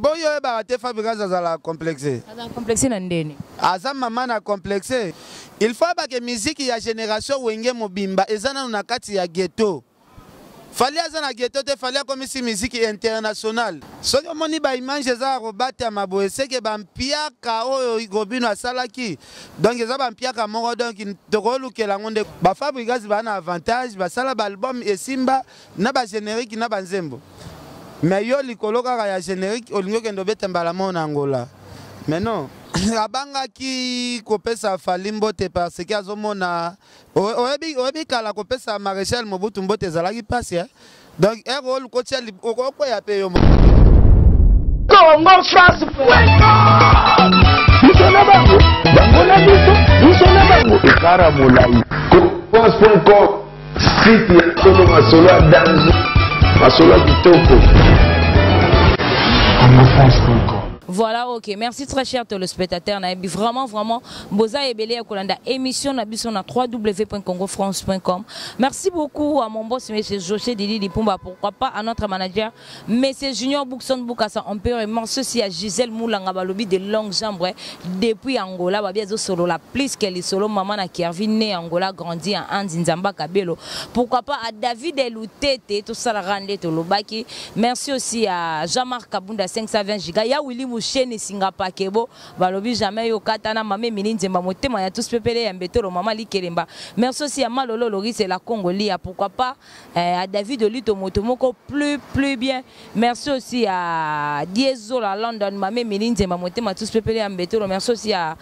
Boyo oyebaka te, Fabrigas azala complexe. Azala complexe na ndeni? Aza mama na complexe. Il faut abake miziki ya génération Wenge mobimba eza nanu na kati ya ghetto. Fally aza na ghetto te. Fally akomisi miziki international. Soki omoni baimage eza ya kobatama boye, seke bampiaka oyo Robino asalaki, donc eza bampiaka moko. Donc tokolukela yango nde baFabrigas baa na avantage, basala baalbum esimba na bagénérique na banzembo. Mais yo, likolo kaka ya générique, olingi okende obeta mbala moko na Angola. Mais non, abangaki kopesa Fally mbote parce que azomona, oyebi, kala kopesa Maréchal Mobutu mbote ezalaki mpasi, eh? Donc ere oluka otia okokwea mpe yo moko. Congo France. Biso na bango, bango na biso, biso na bango, ekara molai. France.com, site ya solo, masolo ya danger, masolo ya kitoko. congofrance.com. Voilà, ok. Merci, très cher téléspectateur. Nayebi vraiment, vraiment, boza ebele ya kolanda émission na biso na www.congofrance.com. Merci beaucoup à mon boss, monsieur José Dili Lipumba. Pourquoi pas à notre manager, monsieur Junior Boukson Boukassa. On peut remercier aussi à Gisèle Moulanga Balobi de longues jambes, hein, depuis Angola. Babi azo solo la plus que les solo maman na Kervin, né Angola, grandi en Andi Nzamba Kabelo. Pourquoi pas à David Eloutete, tout ça la rende Tolobaki. Merci aussi à Jean-Marc Kabunda 520 giga. Ya Willy Mouchene Singapakebo. Balobi jamais yo katana mame mini nzemba motema ya tous pepele ya mbetolo mama likelemba. Merci aussi à Malolo Loris et la Congolia. Pourquoi pas à David Olito Motomoko plus plus bien. Merci aussi à Dieso la London mame mini nzemba motema tous pepele ya mbetolo. Merci aussi à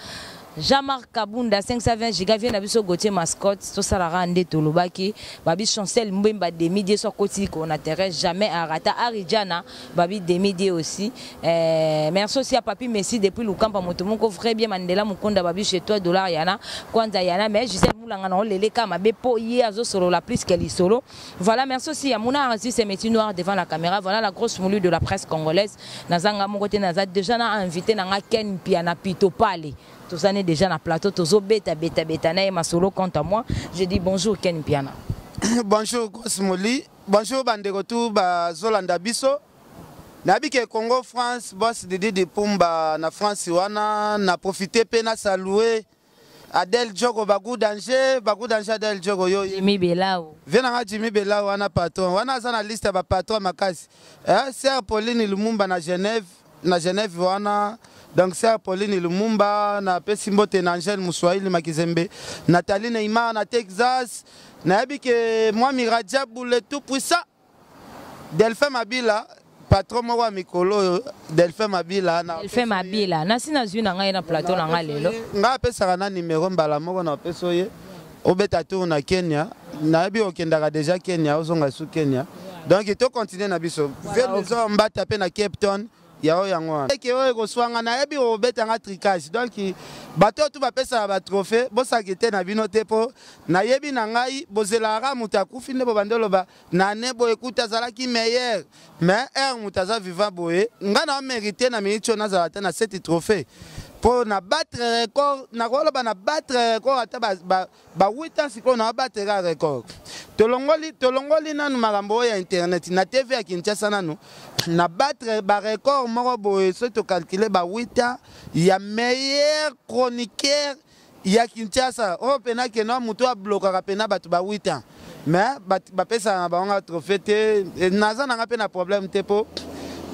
Jean-Marc Kabunda 520 giga, vient na biso Gauthier Mascotte, to sala nde tolobaki. Babi Chancel Mbemba demi die so koti ko na terrain, jamais arata. Arijana babi demi die aussi. Merci aussi à Papi Messi depuis Lukampa, moto moko vrai bien. Mandela Mukonda babi chez toi dollar yana kwanza yana. Mais Gisèle Moulanga na olele kama be po ye azo solo la plus que li solo. Voilà, merci aussi à Mouna Aziz et Métis Noir devant la caméra. Voilà la grosse moulure de la presse congolaise. Nazanga mon côté, naza déjà na invité na Ken Piana Pito Pale. Tozani déjà na plateau, tozo beta beta beta na ma solo. Quant à moi, je dis bonjour Ken Piana. Bonjour Cosmoli, bonjour bandeko tu bazolanda biso. Nayebi ke Congo France, boss Didi Dipumba na France wana, na profite mpe na salue Adel Djogo, bagu danger, bagu danger. Adel Djogo yo. Jimmy Belao. Vie nanga Jimmy Belao wana, patron wana aza na liste ya bapatron makasi, eh, sœur Pauline Lumumba na Genève, na Genève wana. Donc sœur Pauline Lumumba, napesi mbote na Angèle Muswahili Makizembe, Nathalie Neymar na Texas. Nayebi ke Mwami Rajabu le tout puissant, Delphin Mabila, patron moko ya mikolo oyo, Delphin Mabila na Delphin Mabila nasi nazwi na ngai na plateau na ngai lelo. Ngai apesaka na numero mbala moko na opesa ye, obeta tour na Kenya. Nayebi okendaka déjà Kenya, ozonga su Kenya, donc tocontinue na biso. Vie maison mbata mpe na Cape Town ya oyo yango wana eke oyo ekoswanga. Nayebi obetanga tricage, donc bato oyo tu bapesaka batrophée, bosaki te na bino te, mpo nayebi na ngai bozelaka moto akufi nde bobandi oloba na ne boye kuta azalaki meilleur. Mais ere moto aza vivant boye, ngai na mérité na miniti oyo nazala te na sept trophée mpo na battre record. Nakoloba na battre record ata ba 8 ans sikoyo na battre ka record. Tolongoli nanu makambo oyo ya internet na TV ya Kinshasa, nanu na battre barecord moko boye. Soki tocalcule ba 8 ans ya meilleur chroniqueur ya Kinshasa oyo mpena keno moto ablokaka mpena bato ba 8 ans, mais bapesaka na bango nga trophée te. Naza nanga mpe na problème te, mpo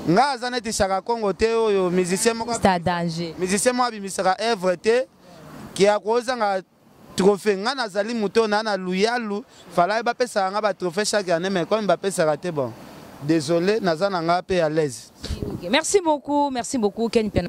nga aza neti Chaka Congo te oyo musicien moko. C'est danger. Musicien moko abimisaka œuvre te ke akozanga trophée. Nga nazali moto oyo naa na luyalu fala bapesaka nga batrophée chaque année, mais comme bapesaka te, bon, désolé, naza na nga mpe à l'aise. Okay. Merci beaucoup, merci beaucoup Ken Piana.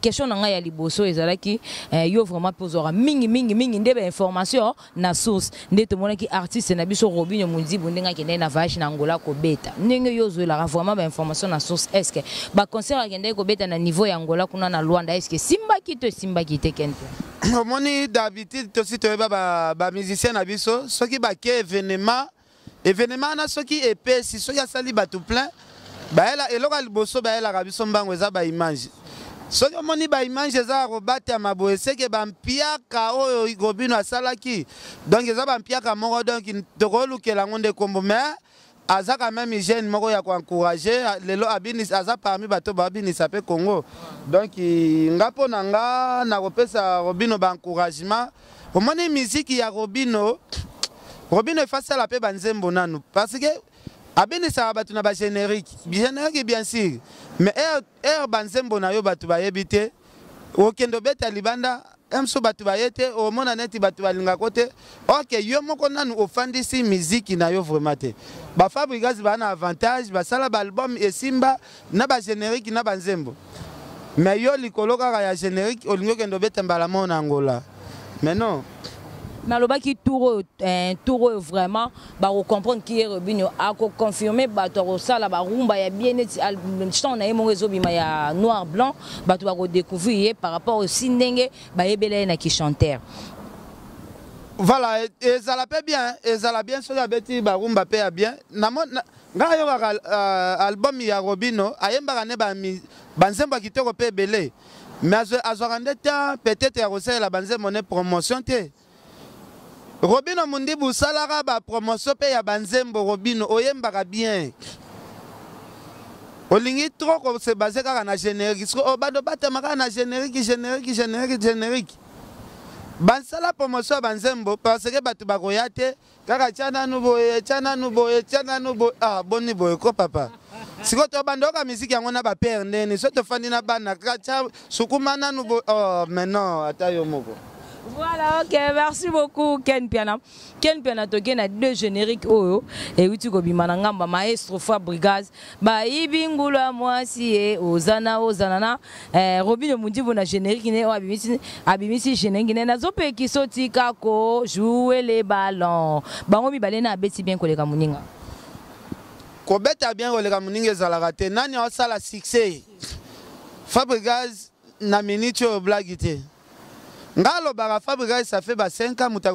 Question na ngai ya liboso ezalaki yo vraiment mpe ozwaka mingi mingi mingi nde bainformation na source. Nde tomonaki artiste na biso Robinio Mundibu ndenge akendaki na voyage na Angola kobeta, ndenge yo ozwelaka vraiment bainformation na source, est ce que baconcert akendaki kobeta na niveau ya Angola kuna na Luanda, est ce que esimbaki to esimbaki te, Ken Piana? Omoni, d'habitude tosi toyeba bamusicien na biso, soki bake événement, événement wana soki epesi, soki asali bato plein, bayela eloko ya liboso bayelaka biso mbango eza baimage. Soki omoni baimage eza ya kobatama boye, seke bampiaka oyo Robino asalaki, donc eza bampiaka moko. Donc tokolukela yango nde kombo, mais Aza quand même jeune moko ya koencourage. Lelo abinisa, aza parmi bato babinisa mpe Congo. Donc nga mpo na nga nakopesa Robino baencouragement. Omoni miziki ya Robino, Robino efasala mpe banzembo nanu, parce que abinisaka bato na bagénérique, générique bien sûr, mais air banzembo na yo bato bayebi te. Okende obeta libanda mso bato baye te, omona neti bato balingako te. Ok, yo moko nanu ofandisi miziki na yo vraiment te. Bafabrigas baa na avantage, basala baalbum esimba na bagénérique na banzembo, mais yo likolo kaka ya générique olingi okende obeta mbala moko na Angola, mais non. Mais alobaki tour oyo, tour oyo vraiment bakocomprendre ki ye Robinio akoconfirme bato, akosala barumba ya bien neti chant na ye moko ezobima ya noir blanc, bato bakodécouvrir ye par rapport aussi ndenge bayebela ye na kichanteur. Voilà, ezala mpe bien, ezala bien soki abeti barumba mpe ya bien. Ngai ayokaka album ya Robino, ayembaka nde banzembo ya kitoko mpe ebele, mais azwaka nde temps peut-être ya kosalela banzembo ne promotion te. Robino Mundibu, osalaka bapromotion mpe ya banzembo. Robino, oyembaka bien, olingi trop kose baser kaka na générique. Siko obanda obatama kaka na générique, générique, générique, générique. Basala promotion ya banzembo, parce que bato bakoya te kaka tia nanu boye, tia nanu boye, tia nanu boye. Ah, boni boye ko papa? Sikoyo tobanda oyoka misiki yango na bapere ndeni so tofandi na bana kaka tia sukuma nanu boye. Oh, mais non, ata yo moko. Voilà, ok, merci beaucoup Ken Piana. Ken Piana, toke na deux génériques oyo euti kobima na ngamba maestro Fabregas. Bayibi ngulu ya mwasi ye ozana ozana na Robino Mundibu na générique ne oyo abimisi, abimisi générique ne nazopekisa otika ko jouer les ballons. Bango mibale na abeti bien koleka moninga. Kobeta bien koleka moninga ezalaka te. Nani aosala succès? Fabregas na minute oyo, blague te. Nga alobaka Fabregas, ça fait ba 5 ans moto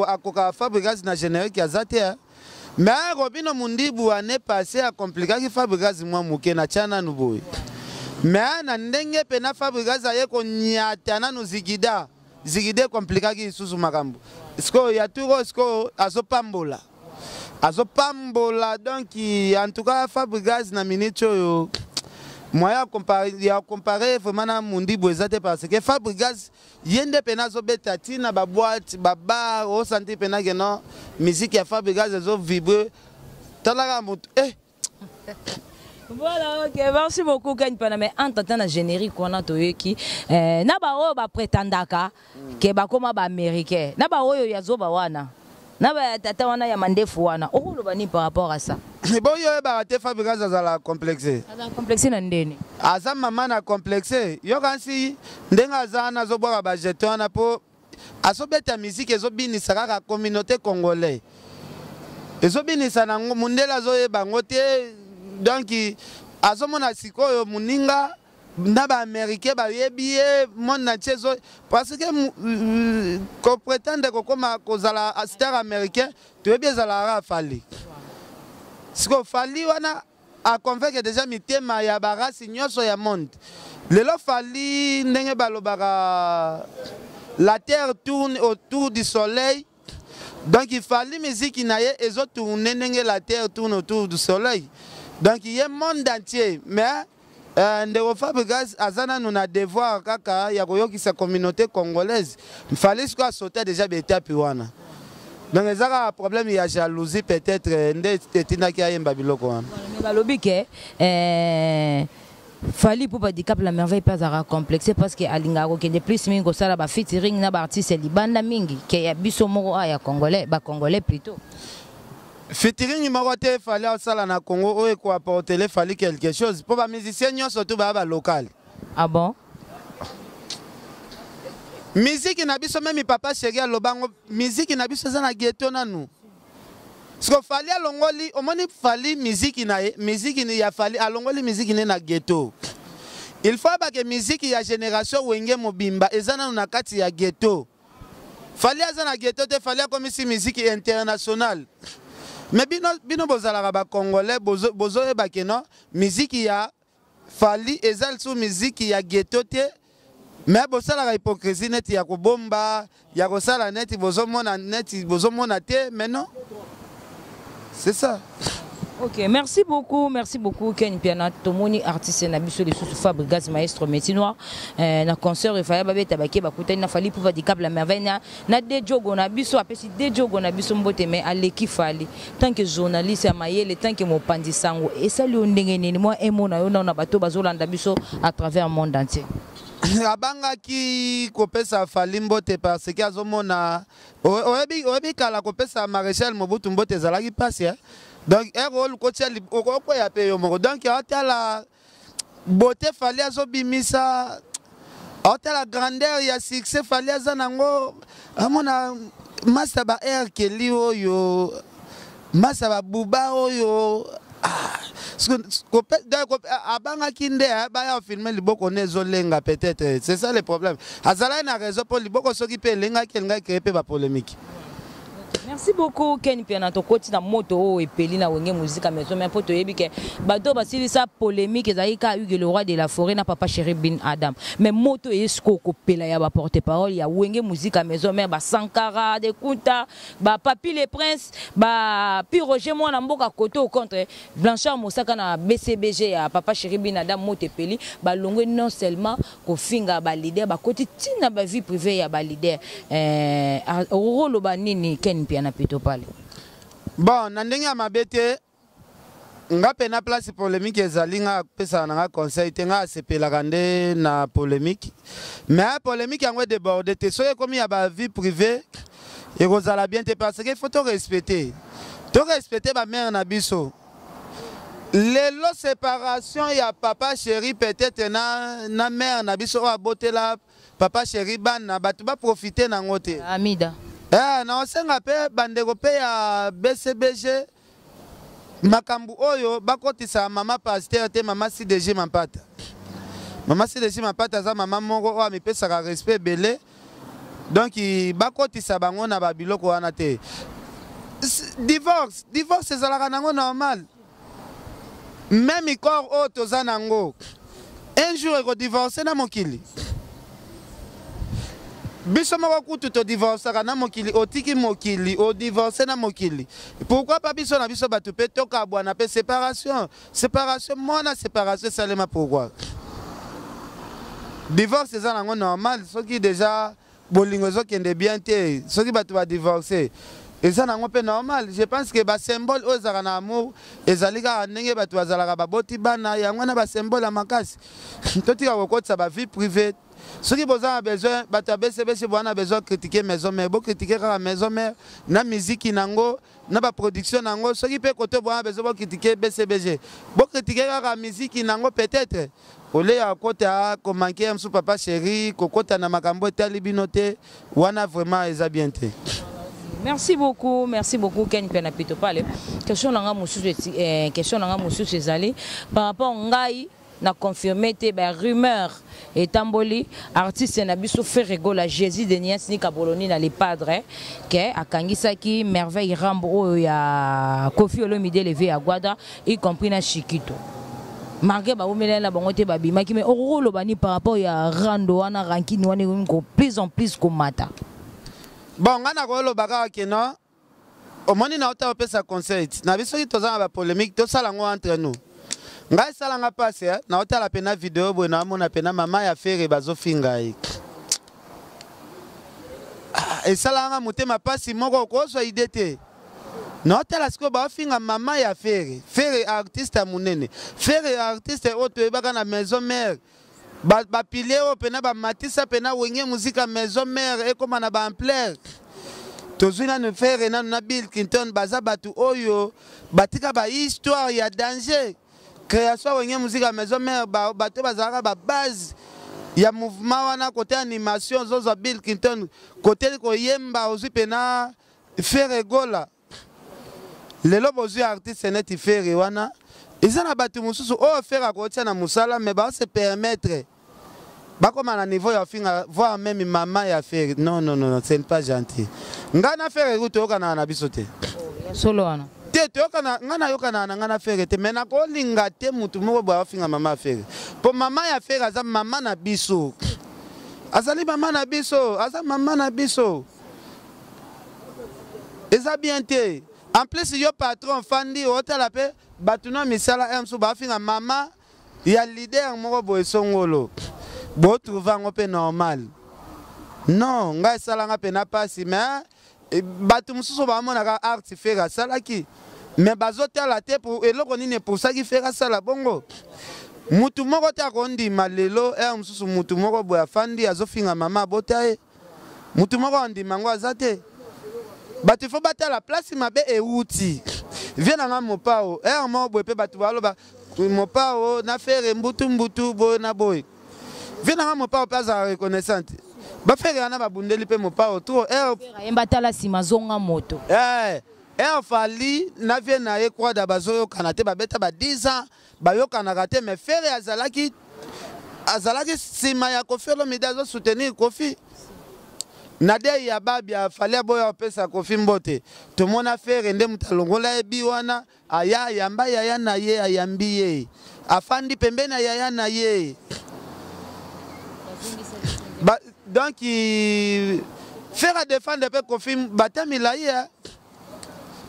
akokaka Fabregas na générique aza te, hein. Mais Robino Mundibu année passée akomplikaki Fabregas mwa moke na tia nanu boye, mais na ndenge mpe na Fabregas aye konyata nanu zigida zigida ekomplikaki lisusu makambo. Sikoyo ya tour oyo, sikoyo azopambola, azopambola. Donc en tout cas Fabregas na minute oyo, moyen ya comparer vraiment na Mundibu eza te, parce que Fabregas ye nde mpena azobeta ntina baboite, babar, osanti mpena ke non, musique ya Fabregas ezovibre. Talaka motu eh. Voilà, ok, merci beaucoup Ken Piana. Mais entre temps, na générique wana toyoki na ba oyo ba prétendaka ke bakoma ba américain. Na ba oyo ya zoba wana. Na ba tata wana ya mandefu wana. Okoloba ni par rapport à ça? Bo yo oyebaka te, Fabregas azala complexe. Aza complexe na ndeni? Aza mama na complexe. Yokansi ndenge aza wana, azobwaka bajeton wana mpo azobeta musique ezobinisa kaka communauté congolais, ezobinisa nango mundele azoyeba yango te. Donc azomona sikoyo moninga na baaméricain bayebi ye monde entier ezo, parce que koprétendre kokoma kozala star américain, toyebi ezalaka Fally. Sikoyo Fally wana aconvaincre déjà mitema ya barasi nyonso ya monde. Lelo Fally, ndenge balobaka la terre tourne autour du soleil, donc Fally miziki na ye ezotourne ndenge la terre tourne autour du soleil, donc ye monde entier. Mais ndeko Fabregas aza nanu na devoir kaka ya koyokisa communauté congolaise. Fally sikoyo asauta déjà baétape wana, donc eza kaka problème ya jalousie peut-être nde etindaki ayemba biloko wana. Mais balobi ke Fally Ipupa Dicap la Merveille mpe azalaka complexe, parce que alingaka kokende plus mingi kosala bafeaturing na baartiste ya libanda mingi ke ya biso moko a ya congolais, bacongolais plutôt. Featuring moko te Fally asala na Congo oyo ekoapportele Fally quelque chose, mpo bamusicien nyonso tu baya balocal. Ah bon? Miziki na biso, même papa chéri alobango, miziki na biso eza na ghetto nanu. Siko Fally alongoli, omoni Fally miziki na ye, miziki ya Fally alongoli miziki ne na ghetto. Il faut abake miziki ya génération Wenge mobimba eza nanu na kati ya ghetto. Fally aza na ghetto te. Fally akomisi miziki international, mais bino, bino bozalaka bacongolais, bozoyeba ke non, miziki ya Fally eza lisusu miziki ya ghetto te, mais bosalaka hypocrisie neti ya kobomba, ya kosala neti bozomona, neti bozomona te, mais non, c'est ça. Ok, merci beaucoup, merci beaucoup Ken Piana. Tomoni artiste na biso lisusu Fabregas maestro métier noir. Euh, na concert efaya babeta bake bakutani na Fally Ipupa Dicap la merveille na na Dejogo na biso apesi Dejogo na biso mbote mais aleki Fally. Tant que journaliste ya mayele, tant que mopanzi sango, esali yo ndenge nini moi emo na yo na bato bazolanda biso à travers monde entier. Abangaki kopesa Fally mbote parce que azomona oyebi oyebi kala kopesa Maréchal Mobutu mbote ezalaki pasi eh? Donc ere oluka otia okokwea mpe yo moko. Donc aotala beauté Fally azobimisa, aotala grandeur ya succès Fally aza nango, amona masa ba air keli oyo masa babuba oyo ah, abangaki nde eh, baya filme liboko ne ezolenga peut-être c'est ça le problème. Azalaki na raison mpo liboko soki mpe elengaki elingaki kreye mpe bapolémique. Merci beaucoup Ken Piana. Tokoti na moto oyo epeli na Wenge Musica Maison Mère mpo toyebi ke bato basilisa polémique ezalaki ka Hugues le roi de la forêt na papa chéri Bin Adam, mais moto eye sikoyo kopela ya ba porte parole ya Wenge Musica Maison Mère, ba Sankara de Kunta, ba Papi le Prince, ba Pi Roger mwana mboka koto contre Blanchard Mosaka na BCBG ya papa chéri Bin Adam. Moto epeli, balongwe non seulement kofinga ba leader, bakoti ntina ba vie privée ya ba leader. Eh, okoloba nini Ken Mpiana Pito Pale? Bon, na ndenge ya mabe te, nga mpe na place polémique ezali, nga apesaka na nga conseil te. Nga asepelaka nde na polémique, mais polémique yango edéborde te. Soki ekomi ya ba vie privée, ekozala bien te, parce que il faut to respecter, to respecter bamère na biso. Lelo séparation ya papa chéri peut-être na mère na biso oyo abotela papa chéri bana, bato baprofite nango te. Amida. Eh, na osenga mpe bandeko mpe ya BCBG, makambo oyo bakotisa mama pasteur te, mama CDG Mampata. Mama CDG Mampata aza mama moko oyo amipesaka respect ebele, donc bakotisa bango na babiloko wana te. Divorce ezalaka nango normal. Même corps oyo toza nango, un jour ekodivorce na mokili. Biso moko kutu todivorçaka na mokili, otiki mokili, odivorce na mokili, pourquoi pas biso na biso bato mpe tokabwana mpe? Séparation mwana séparation esalema pourquoi? Divorce eza nango normal. Soki déjà bolingo ezokende bien te, soki bato badivorce, eza nango mpe normal. Je pense que basymbole oyo ezalaka na amour ezali kaka ndenge bato bazalaka baboti bana yango wana, basymbole ya makasi. Totika kokotisa bavie privée. Soki boza na besoin, bato ya BCBC, boza na besoin critiquer maison mère, bocritiquer kaka maison mère na miziki nango, na baproduction nango. Soki mpe kote boza na besoin bocritiquer BCBG, bocritiquer kaka miziki nango. Peut-être ole ya kokota komanquer ya mosusu papa chéri, kokota na makambo etali bino te wana, vraiment eza bien te. Merci beaucoup, merci beaucoup Ken Piana Pito Pale. Question nanga mosusu question nanga mosusu ezali par rapport ngai na confirmé te, ba rumeur etamboli, artiste na biso Ferre Gola, Jésus de Nias ni Kaboloni na les padres, ke akangisaki Merveille Rambo oyo ya Koffi Olomide levé ya Gwada, y compris na Chikito, malgré baumela na bango te, babimaki. Mais okoloba ni par rapport ya rando wana, rankine wana ekomi ko plus en plus komata? Bon, ngai nakoloba kaka ke non, omoni na ota opesa conseil na biso, soki toza na bapolémique, tosala yango entre nous. Ngai esalanga mpasi eh? Naotala pena video boye, naomona pena mama ya Ferre bazofinga ye. Ah, esalanga motema mpasi moko okozwa ide te. Naotala sikoyo baofinga mama ya Ferre. Ferre artiste ya monene, Ferre artiste oyo toyebaka na maison mère, bapilier oyo pena bamatisa pena Wenge Musica Maison Mère ekóma na baampleur. Tozwi nanu Ferre nanu na Bill Clinton, baza bato oyo batika bahistoire ya danger, création ya Wenge Musica Maison Mère, bato bazalaka babase ya mouvement wana. Côté animation ozozwa Bill Clinton, côté koyemba ozwi pena Ferre Gola. Lelo bozwi artiste neti Ferre wana, eza na bato mosusu oyo Ferre akotia na mosala, mais baose permettre bakóma na niveau ya finga, voire même mama ya Ferre. Non, non, non, ce n'est pas gentil. Ngai na Ferre ku toyokanaka na biso te. Solo wana. Te, toyokana, ngai nayokanaka na ngai na Ferre te, mais nakolinga te mutu moko boye afinga mama ya Ferre, mpo mama ya Ferre aza mama na biso, azali mama na biso, aza mama na biso. Eza bien te. En plus yo patron ofandi otala mpe bato na misala ya mosusu bafinga mama ya leader moko boye songolo, botrouve yango mpe normal? Non, ngai esalanga mpe na mpasi. Mais bato mosusu bamonaka art Ferre asalaki, mais bazotala te eloko nini epusaki Ferre asala bongo. Mutu moko te akondima lelo ere mosusu mutu moko boye afandi azofinga mama abota ye. Mutu moko andima yango aza te. Bato ifo batala place mabe euti. Vie na nga Mopao, ere moko boye mpe bato baloba Mopao na Ferre mbutu mbutu boye na boye. Vie na nga Mopao mpe azala reconnaissante. Baferre wana babundeli mpe Mopao trop ere Ayemba tala nsima zonga moto. Ere Fally na vie na ye Kwada bazoyokana te, babeta ba 10 ans bayokanaka te, mais Ferre azalaki nsima ya Koffi Olomide, azosoutenir Koffi na dei ya babia. Fally aboya opesa Koffi mbote, tomona Ferre nde moto alongola ye bi wana, aya ayamba yaya na ye, ayambi ye, afandi pembeni ya yaya na ye. Donc Ferre adéfendre mpe Koffi bata milai,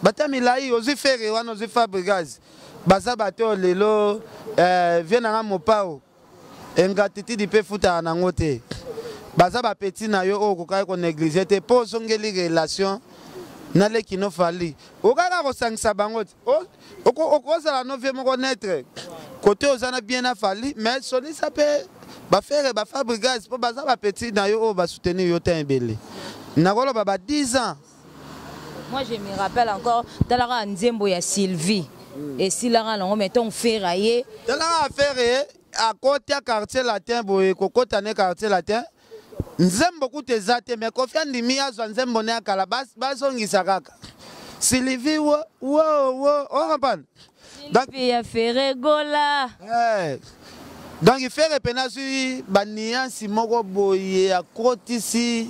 bata milai. Ozwi Ferre wana, ozwi Fabregas, baza bato oyo lelo vie na nga Mopao, ingratitude mpe efutaka nango te. Baza bapeti na yo oyo okokaki konéglige te mpo ozongeli relation na leki no Fally. Okaka kosangisa bango te, okozala no vie moko neutre kote oza na bien na Fally, mais solisa mpe baFerre, baFabregas, mpo baza bapeti na yo oyo basoutenir yo te ebele, nakoloba ba 10 ans. Moi, je me rappelle encore talaka nzembo ya Sylvie esilaka nango, mais ntongo Ferre aye. Talaka Ferre akota Quartier Latin boye, kokota ne Quartier Latin, nzembo kutu eza te, mais Koffi andimi azwa nzembo ne ya kala, bazongisa kaka Sylvie wo wo wo, ocomprendre? Sylvie ya Ferre Gola. Donc Ferre mpe nazwi banuance moko boye, akotisi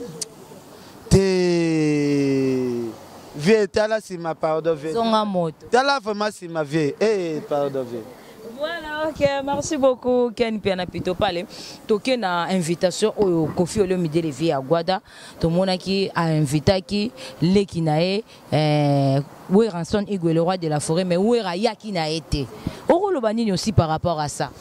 te. Vie, tala nsima, pardon vie. Zonga moto. Tala vraiment nsima, vie. Pardon vie. Voilà, ok, merci beaucoup Ken Piana Pito Pale. Toke na invitation oyo Koffi Olomide, le vieux Aguada, tomonaki a invitaki leki na ye Werrason Igwe, le roi de la forêt, mais Wera yaki na été. Okoloba nini aussi par rapport à ça?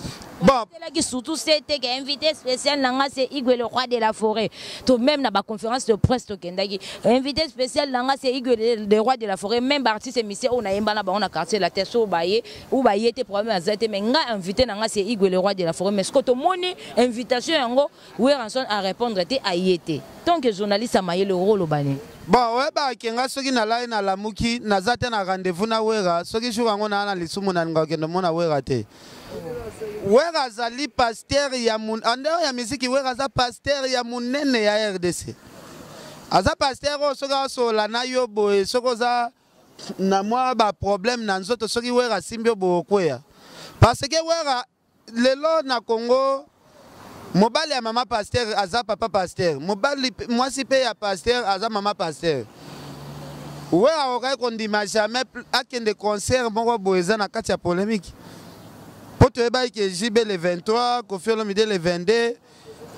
Bon. Qui surtout c'était que invité spécial nanga c'est Igwe le roi de la forêt. To même na ba conférence de presse to kendaki. Invité spécial nanga c'est Igwe le roi de la forêt, même artiste musicien on a yemba na ba on a Quartier Latin so baye ou baye te problème azate, mais nga invité nanga c'est Igwe le roi de la forêt. Mais ce que to moni invitation yango Werrason a répondre te ayete. Tant que journaliste a maillé le rôle au bani. Bon, oyebaka ke nga soki nalai nalamuki, naza te na rendez-vous na Wera. Soki jour yango naa na lisumu, nalinga kokende mona Wera te. Wera azali pasteur ya en dehors ya miziki. Wera aza pasteur ya monene ya RDC. Aza pasteur oyo soki asola na yo boye, soki oza na mwa baproblème na nzoto, soki Wera asimbi yo boye, okweya, parce que Wera lelo na Congo, mobali ya mama pasteur aza papa pasteur, mobali mwasi mpe ya pasteur aza mama pasteur. Wera akokaki kondima jamais akende concert moko boye eza na kati ya polémique, mpo toyebaki ke JB le 23, Koffi Olomide le 22.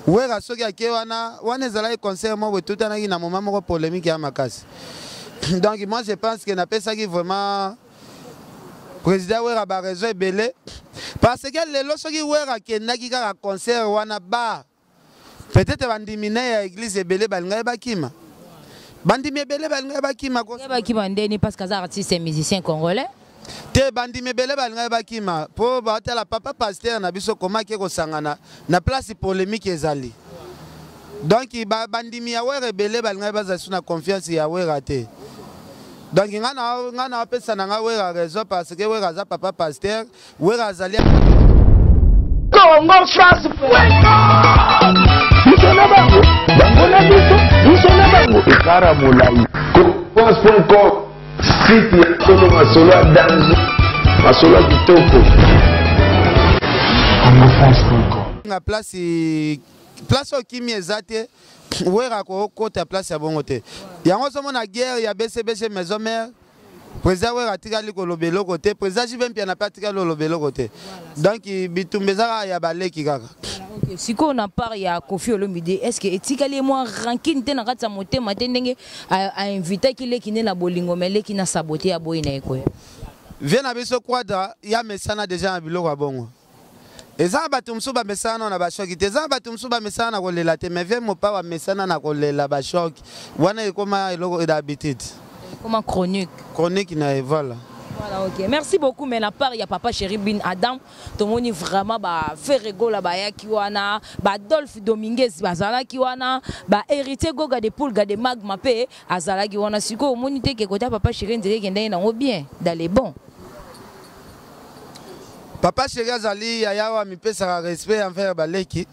Wera soki ake wana, wana ezalaki concert moko boye etutanaki na moment moko polémique ya makasi. Donc moi, je pense que napesaki vraiment président Wera baraison ebele, parce que lelo soki Wera akendaki kaka concert wana, ba peut-être bandimi na ya église ebele balingaki bakima, bandimi ebele balingaki bakima. Bakima ndeni? Parce que aza artiste et musicien congolais. Te, bandimi ebele balingaki bakima mpo batala papa pasteur na biso komaki kosangana na place polémique ezali. Donc bandimi ya Wera ebele balingaki bazala su na confiance ya Wera te. Donc nga na apesa na nga Wera raison, parce que Wera aza papa pasteur, Wera azali Congo France. Biso na bango, bango na biso, biso na bango, ekara molai. France.com, site ya solo, masolo ya danger, masolo ya kitoko. CongoFrance.com. Na place oyo kimi eza te, Wera kokota place ya bongo te. Yango ozomona guerre ya BCBG Maison Mère, président Wera atikali koloba eloko te, président JB Mpiana mpe atikali koloba eloko te. Donc bitumba eza kaka ya baleki kaka. Ok, sikoyo na part ya Koffi Olomide, est ce que etikali ye mwa rancune te na kati ya motema te ndenge ainvitaki leki nde na bolingo, mais leki na sabote, aboyi na ye koya? Vie na biso Quadra ya mesana déjà na biloko ya bongo. Eza na bato mosusu bamesana na bashoki te, eza na bato mosusu bamesana na kolela te, mais vie Mopao amesana na kolela bashoki wana, ekoma eloko d'habitude. Ekoma chronique. Chronique na ye, voilà. Voilà, ok. Merci beaucoup. Mais la part, il y a Papa Chéri Bin Adam. Tomoni vraiment ba Ferre Gola bayaki wana, ba Adolphe Dominguez bazalaki wana, ba Héritier Goga de Pulga de Magma pe azalaki wana. Siko omoni te ke kota Papa Chéri nzele kende nango bien dans les bons. Papa Chéri azali yaya oyo amipesaka respect envers baleki.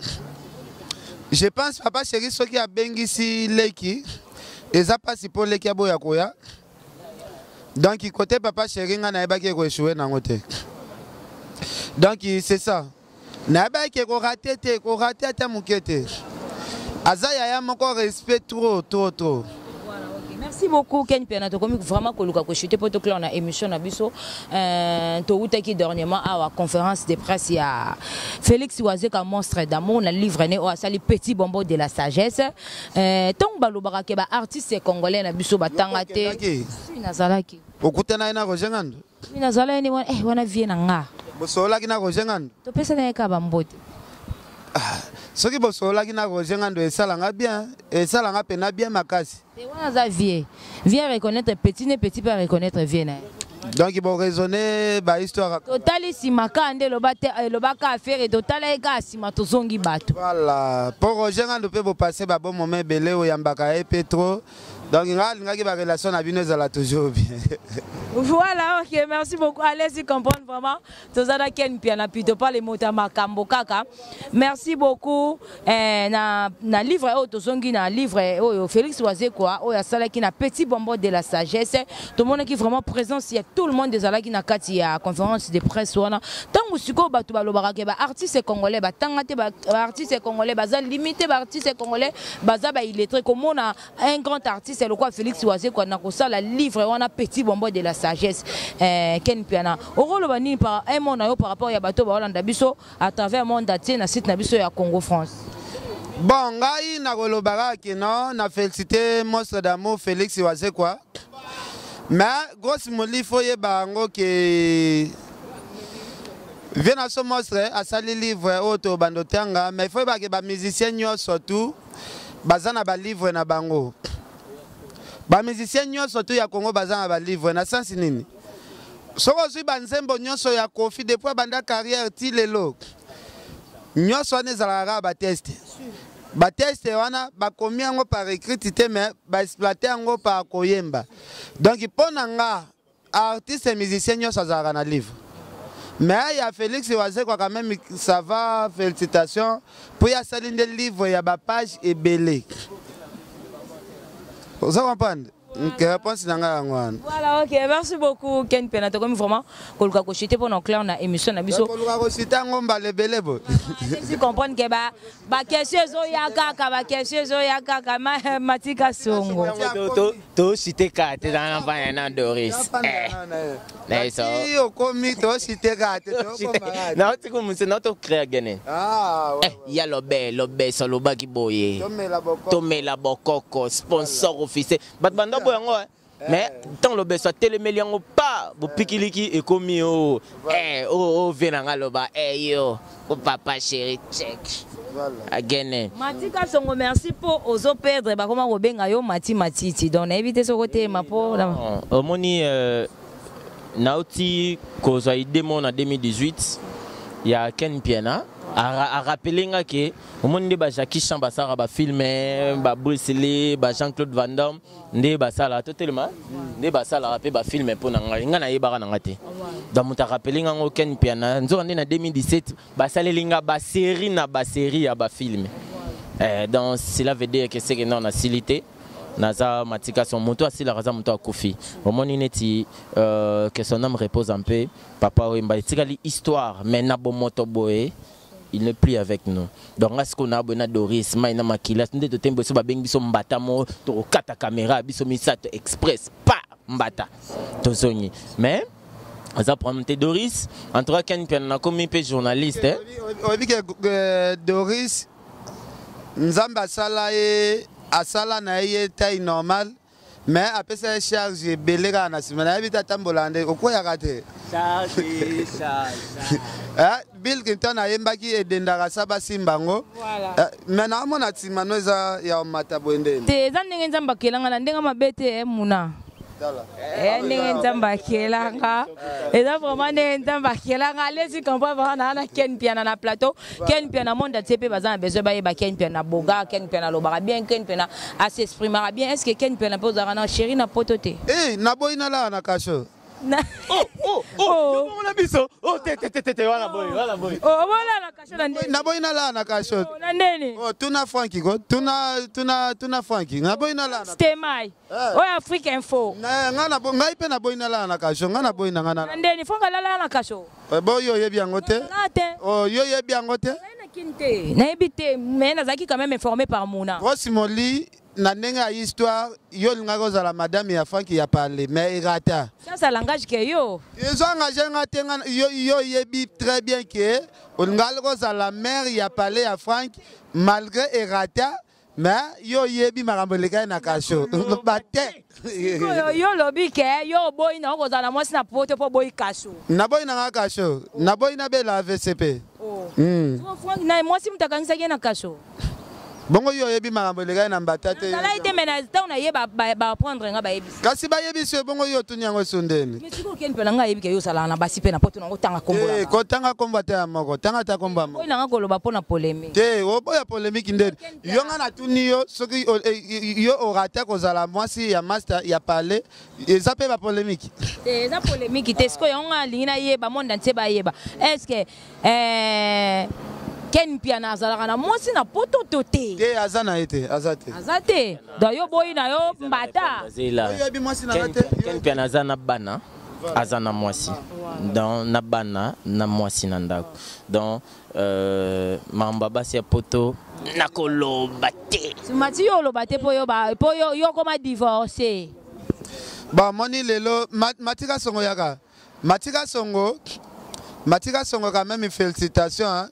Je pense Papa Chéri soki abengisi leki, eza mpasi mpo leki aboya koya. Donc côté Papa Chéri, nga nayebaki ekoéchouer nango te. Donc c'est ça, nayebaki ekorater te, ekorater ata moke te. Aza yaya moko respect trop, trop, trop. Voilà, ok. Merci beaucoup Ken Piana. Tokomi vraiment koluka kochuter po toclore na émission na biso. Toutaki dernièrement awa conférence de presse ya Félix Wazeka Monstre d'amour na livre ne oyo asali, Petit bonbon de la sagesse. Ntango balobaka ke ba artiste congolais na biso batanga te. Okendaki? Si, nazalaki. Okutana ye na Roger Ngando? Oui, nazalaki ne wana, wana vie na nga. Bosololaki na Roger Ngando? Topesana ye kaka bambote. Soki bosololaki na Roger Ngando, esalanga bien, esalanga mpena bien makasi. Te, wana aza vie. Vie reconnaître petit ne petit mpe reconnaître vie na ye. Donc boraisonne bahistoire. Totali nsima kaka nde eloba te, elobaka affaire, totala ye kaka nsima, tozongi bato. Voilà, mpo Roger Ngando mpe bopasse babon moment ebele, oyambaka ye mpe trop. Donc nga alingaki barelation na bino ezala toujours bien. Voilà, ok, merci beaucoup. Allez-y comprendre vraiment. Tozala Ken Piana plutôt pas les mots makambo kaka. Merci beaucoup. Na livre oyo tozongi na livre oyo Félix Wazekwa oyo asalaki na Petit bonbon de la sagesse. Tomonaki vraiment présence ya tout le monde ezalaki na kati ya conférence de presse wana. Tango sikoyo bato balobaka ke ba artiste congolais batanga te, ba artiste congolais baza limité, ba artiste congolais baza ba illettré, komona un grand artiste lokola Félix Wazekwa na kosala livre wana Petit bonbon de la sagesse, Ken Piana, okoloba nini par un mot na yo par rapport ya bato baolanda biso à travers monde entier na site na biso ya Congo France? Bon, ngai nakoloba kaka ke non, na félicité Monstre d'amour Félix Wazekwa, mais grosse moli, fo yeba yango ke vie na so monstre asali livre oyo tobanda otanga, mais fo yeba ke bamusicien nyonso tu baza na balivre na bango. Bamusicien nyonso tu ya Congo baza na balivre. Na sensi nini? Soki ozwi banzembo nyonso ya Koffi depuis abanda carrière ti lelo, nyonso wana ezalaka kaka batexte. Batexte wana bakomi yango par écrite te, mais baexploite yango par koyemba. Donc mpo na nga, artiste musicien nyonso azalaka na livre. Mais ya Félix Wazekwa quand même, ça va, félicitation, mpo ye asali nde livre ya bapage ebele. Oza comprendre ke réponse na ngai yango wana. Voilà, ok, merci beaucoup Ken Piana. Tokomi vraiment koluka kochuter mpo na clair na émission na biso. Koluka kosita yango mbala ebele boye. Si comprendre ke ba baquestion ezoya kaka, baquestion ezoya kaka. Matika Songo. Tosite kaka te, na mvanya na Doris. Ti okomi tosite kaka te. Nauti komuse, nauti ocréa gene ya lobe lobeso alobaki boye: "Tomela bokoko, sponsor officiel." Bato banda boye yango, mais ntango lobeso atelemeli yango pa bopikiliki ekomi o o vie na nga aloba yo o Papa Chéri check agene. Matika Songo, merci mpo ozoperdre, bakoma kobenga yo Mati Matiti. Donc nayebi te soki oteyema mpo Omoni, nauti kozwa idée mo na 2018 ya Ken Piana arappeler nga ke omoni nde ba Jackie Chan basalaka bafilme, ba Bruce Lee, ba Jean-Claude Van Damme nde basalaka, totelema nde basalaka mpe bafilme. Mpo na ngai, ngai nayebaka na nga te. Donc moto arappeler nga ngo Ken Piana, nzoka nde na 2017 basaleli nga basérie na basérie ya bafilme. Donc cela veut dire que c'est que non, nasili te, naza Matika son. Moto asilaka aza moto akufi. Omoni neti que son âme repose en paix, Papa Wemba etikali histoire, mais na bomoto boye il n'est plus avec nous. Donc nga sikoyo na boye na Doris mai na makila nde totembi biso, babengi biso mbata mo tokokata caméra biso misato express pa mbata tozongi. Mais Aza problème te, Doris. En tout cas, Ken Piana, nakomi mpe journaliste, eh. Oyebi ke Doris, Nzambe asala ye, asala na ye taille normale, mais apesa ye charge ebele kaka na nsima. Nayebi te, atambolaka nde okweyaka te. Bill Clinton ayembaki edendaka sa basimba yango, mais naomona nsima no eza ya omata boye ndeni. Te, eza ndenge Nzambe akelanga na ndenge mabe te, muna. Ndenge Nzambe akelanga, eza vraiment ndenge Nzambe akelanga. Allez-y comprendre vraiment. Na Ken Piana na plateau. Ken Piana, monde entier mpe baza na besoin bayeba Ken Piana boga. Ken Piana alobaka bien, Ken Piana as'exprimaka bien. Est ce que Ken Piana mpe ozalaka na chéri na poto te? Naboyi nalala na kasho. Oh, na biso. Oh, te te te te, wana boye, wana boye. Obolala na kasho na ndeni? Naboyi nalala na kasho. Na ndeni? Oh, tuna Franki ko, tuna, tuna, tuna Franki. Naboyi nalala na Stemai oyo Afrique Info. Ngai mpe naboyi nalala na kasho. Ngai naboyi na ngai. Na ndeni Frank alala na kasho? Bo yo oyebi yango te? Yo oyebi yango te? Te, nayebi te, mais nazalaki quand même informé par Muna. Grosse Moli, na ndenge ya histoire, yo olingaki ozala madame ya Franki ya parle, mais erata. Ça, ça langage ke yo. Ezo engage nga te. Yo oyebi très bien ke olingaki kozala mère ya palais ya Frank, malgré erata, mais yo oyebi makambo elekaki na kasho bate. Yo olobi ke yo oboyi na okozala na mwasi na poto mpo oboyi kasho. Naboyi na nga kasho, naboyi nabela AVCP. Frank na mwasi moto akangisaki ye na kasho. Bongo yo oyebi makambo elekaki na mbata te? Nazalaki te, mais ntango naye baapprendre nga, bayebisi. Kasi bayebisi yo, bongo yo otuni yango esu ndeni? Mais sikoyo Ken mpe na ngai ayebi ke yo ozalaka na basi mpe na poto nango, otanga kombo. Kotanga kombo ata ya moko, tanga ata kombo ya moko. Oyo nanga koloba mpo na polémique. Te, oboya polémique ndeni? Yo, nga natuni yo, soki yo orata kozala mwasi ya master ya palais, eza mpe bapolémique? Te, eza polémique te. Sikoyo yango nga alingi nayeba, monde entier bayeba, est ce que Ken Mpiana azalaka na mwasi na poto to te? Te, aza na ye te, aza te. Aza te, donc yo boyi na yo mbata. Oyebi mwasi na nga te. Ken Mpiana aza na bana, aza na mwasi, donc na bana na mwasi na ndako. Donc makambo ya basi ya poto, nakoloba te. Mati, yo oloba te mpo yo yo koma divorce. Bon, moni lelo Matika Songo yaka, Matika Songo, Matika Songo, quand même félicitation, hein.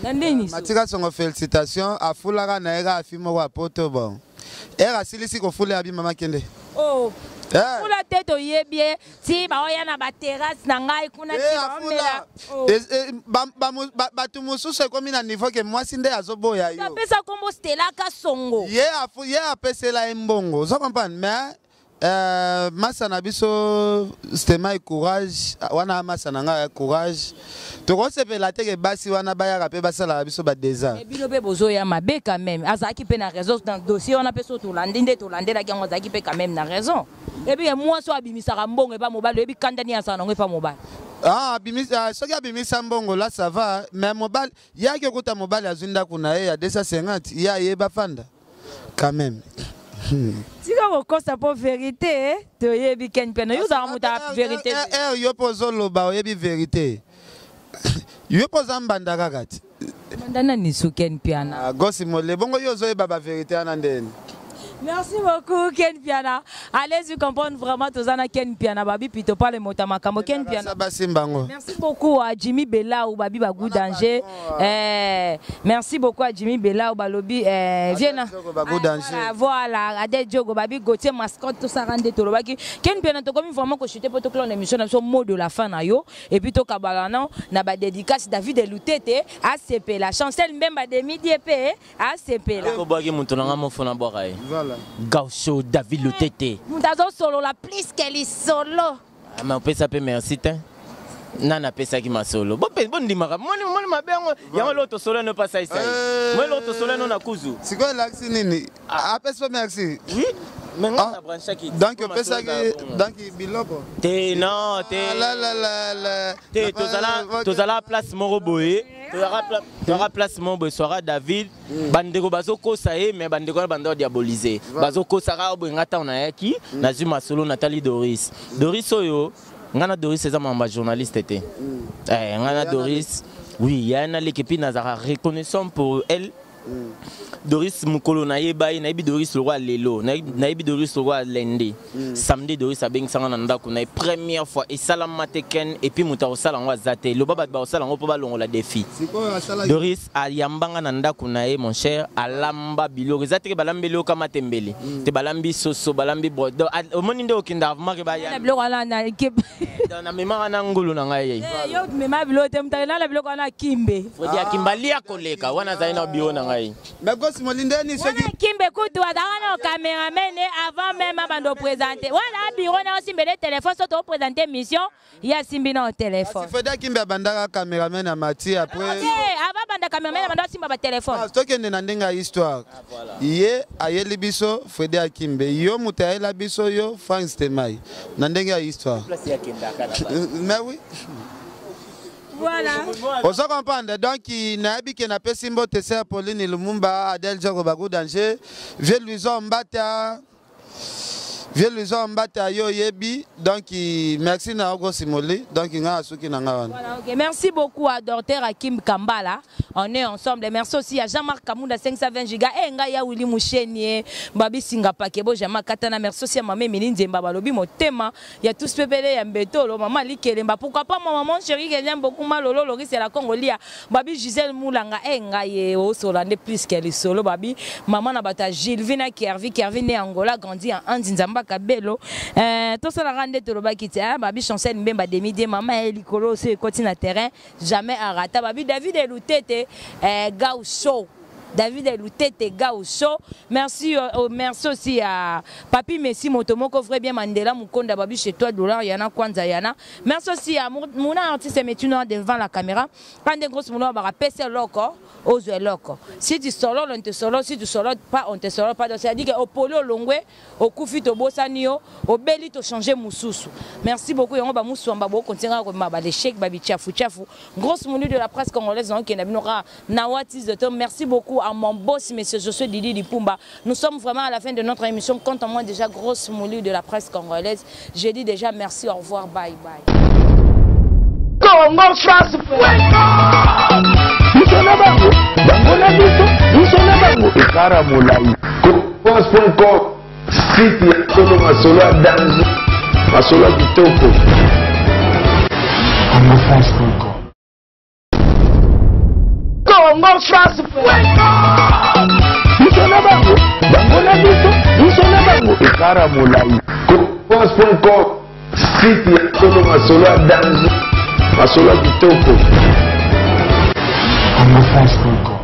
Na ndeni? Matika Songo, félicitation. Afulaka na ye kaka fi moko ya poto. Bon, ere asilisi kofula, abi mama kende. Oh. Fula te, toyebi ye ti baoya na baterrasse na ngai kuna ti baomela. Bato mosusu ekomi na niveau ke mwasi nde azoboya yo. Apesa kombo Stelaka Songo. Ye apesela ye mbongo, ozo comprendre? Mais masa na biso Stemai, courage wana, masa na ngai, courage. Tokosepela te ke basi wana bayaka mpe basalaka biso badesa. Bino mpe bozoya mabe quand même. Azalaki mpe na raison dans dossier wana mpe. So tolandi nde tolandelaki yango, azalaki mpe quand même na raison. Ebi ye mwasi oyo abimisaka mbongo epa mobali, oyebi kandani asala nango epa mobali. Ah, soki abimisa mbongo la, ça va, mais mobali yaki okuta mobali azwi ndako na ye ya 250, ye ayeba fanda quand même. Tika kokosa mpo vérité toyebi. Ken Mpiana, yo ozalaka moto ya vérité. Yo mpo ozoloba oyebi vérité, yo mpo oza mbanda kaka ti. Mbanda nani su, Ken Mpiana? Gosi mole, bongo yo ozoyeba bavérité wana ndeni? Merci beaucoup, Ken Piana. Allez-y comprendre vraiment tozana Ken Piana babi pito pale mota makambo Ken Piana. Basimbango. Merci beaucoup à Jimmy Bella ou babi bagou danger. Merci beaucoup à Jimmy Bella ou balobi viens. Bagou danger. Voilà, Adel Diogo babi Gauthier mascotte, tout ça rende tolobaki. Ken Piana, to komi vraiment ko chuter pour to l'émission na so mot de la fin na yo et puis to kabala na ba dédicace David Elutete ACP la Chancel Mbemba de midi ep asepela. Kobwaki moto na nga mofo na bwaka ye. Gaucho David Lutete. Moto azosolola plus ke lisolo. Mais opesa mpe merci te. Nani apesaki masolo? Bondimaka moni moni mabe yango yango. Eloko tosolo no mpa saisai mo, eloko tosolo no na kuzu. Sikoyo elakisi nini? Apesi mpe merci. Oui, mais nga na branchaki. Donc opesaki donc biloko? Te, non, te te. Tozala place moko boye, tozalaka place moko boye soira David. Bandeko bazokosa ye, mais bandeko wana banda diaboliser, bazokosa kaka boye. Nga ntango nayaki, nazwi masolo, natali Doris. Doris oyo, nga na Doris eza makambo ya journaliste te. Nga na Doris, oui, ya na leki, puis nazalaka reconnaissant pour elle. Doris mokolo nayeba ye, nayebi Doris lokwa lelo, nayebi Doris lokwa lundi. Samedi Doris abengisanga na ndako na ye première fois. Esalama te, Ken. Et puis moto akosala yango aza te. Loba bato bakosala yango mpo balongola défi. Sikoyo asalaki. Doris ayambanga na ndako na ye, mon cher, alamba biloko. Eza teke balambeli yo kama tembele te, balambi soso, balambi brodo. Omoni nde okenda vraiment ke na baya biloko wana na équipe. Namemaka na ngulu na ngai ye. Eh, yo mema biloko te, moto akenda na biloko wana Kimbe. Fredi Akimba lia koleka wana, azali na bio na ngai. Mais Gosi Moli, ndeni soki Wana Kimbe kutu azalaka na cameraman avant même abanda oprésente. Wana bureau na osimbele téléphone, so toprésente mission, ye asimbi na téléphone. Fredi Akimbe abandaka cameraman ya Mati, après te, avant banda cameraman, abanda osimba batelefone. Ah, tokende na ndenge ya histoire. Ye ayeli biso Fredi Akimbe, yo moto ayela biso yo Frank Stemai, na ndenge ya histoire. Mais oui. Voilà. Ozo comprendre? Donc nayebi ke napesi mbote ser Pauline Lumumba, Adel Joko, Bagu Danger, vieux Luison Mbata, vieux Luison Mbata, yo oyebi. Donc merci na okosimoli. Donc ngai asuki na ngai wana. Voilà, ok. Merci beaucoup à Docteur Hakim Kambala. On est ensemble. Et merci aussi à Jean-Marc Kamunda 520 giga. Et nga ya Willy Mouchenie, Babi Singapake, bo Jama Katana. Merci aussi à Mamé Méline Nzemba Balobi Motema. Il y a tous pépélé ya Mbetolo, Maman Likelemba. Pourquoi pas ma maman chérie que j'aime beaucoup, Malolo Loris c'est la Congolia. Babi Gisèle Moulanga et nga ye Osolande plus que les solo Babi. Maman na bata Gilvina Kervi, Kervi né Angola, grandi en Andi Nzamba Kabelo. Tout ça la rende toloba kiti, hein, Babi Chancel Mbemba Demide, Maman Elikolo c'est côté na terrain, jamais arata. Babi David Elutete, Gaucho. David Elutete Gaucho. Merci, merci aussi à Papi Messi Motomoko, vrai bien Mandela Mukonda Babi chez toi dollar yana Kwanza yana. Merci aussi à mon artiste Metuna devant la caméra. Quand des grosses moulins va pèse loko, ose loko. Si tu solo, on te solo, si tu solo pas, on te solo pas. Donc c'est-à-dire que au polo longwe, au kufi to bosani yo, au beli to changer mususu. Merci beaucoup yango ba muswamba bo continuer ko ma ba l'échec ba bichafu chafu. Grosse moulure de la presse congolaise donc na bino ra na watis de tom. Merci beaucoup à mon boss monsieur Josué Didi Lipumba. Nous sommes vraiment à la fin de notre émission. Quant à moi déjà, grosse moulure de la presse congolaise, je dis déjà merci, au revoir, bye bye. Congo France. Biso na bango, bango na biso, biso na bango ekara molai. France.com, site ya solo, masolo ya danger, masolo ya kitoko. congofrance.com. Congo France. Biso na bango, bango na biso, biso na bango ekara molai. France.com, site ya solo, masolo ya danger, masolo ya kitoko. congofrance.com.